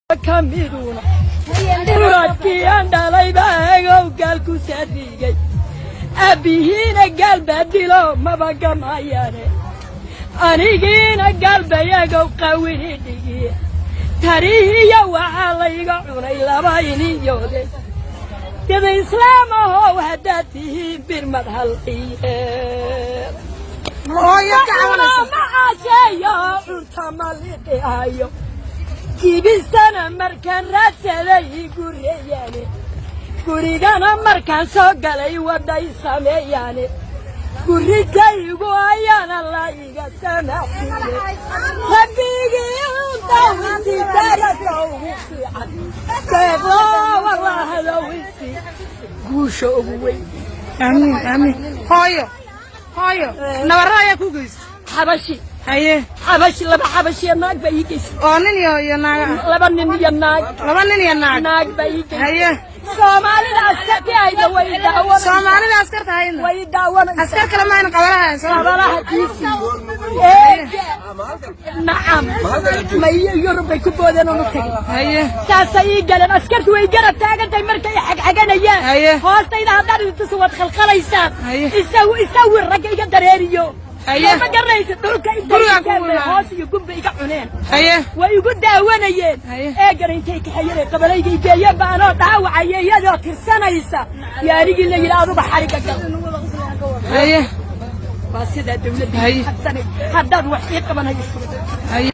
Ka miduna muradkii aan dhalay baa egow gaal ku saadrigay, abbihiina gaal baa dilo maba gamayaane, anigiina gaal bayagow qawini dhigiye, tarihiya waxaa layga cunay laba iniyoode. Dad islaam ahow haddaad tihiin, birmad halqiye. Hooyo ka cabanaysa. Macaasheeyo cunta maliqihayo, kibistana markaan raadsaday gureeyaane, gurigana markaan soo galay waday sameeyaane, gurigaygu ayaana la iga samaxsiiye. Rabbigii dawisi daraka ugu fiican deeqlo wallahadowisi guusha ugu weyn. Aamiin, aamiin, hooyo. Hooyo, nabarro ayaa ku geystay? Xabashi. Haye. Xabashi, laba xabashiya naag baa ii geysay. Oo nin iyo naaga ah? Laba nin iyo naag. Laba nin iyo naag. Naag baa ii geysay. Haye. Soomaalida askartii hayda way daawanaysaa. Soomaalida askarta hayna? Way daawanaysaa. Askar kale maayna, qabalaha soo qabalaha tiisi, nacam, may Yurub bay ku boodeen oonu tagin. Haye. Saasay ii galeen askartu, way garab taagantahay markay xagxaganayaan. Haye. Hoostayda haddaan idin tuso waad khalkhalaysaan. Haye. Isaw isawir ragga iga dareeriyo. Haye. Ma garanaysa dhulka intay Gurigaa dhigteen kugu bay imaadeen. Hoos iyo gunba iga cuneen. Haye. Way igu daawanayeen. Haye. Eegana intay kaxeeyeen qabalayga geeyeen ba anoo dhaawacaya, iyadoo tirsanaysa yaanigii la yidhi aduba xariga gal. Haye. Waa sidaa dawladda Haye. xabsanay haddaad wax ii qabanayso. Haye.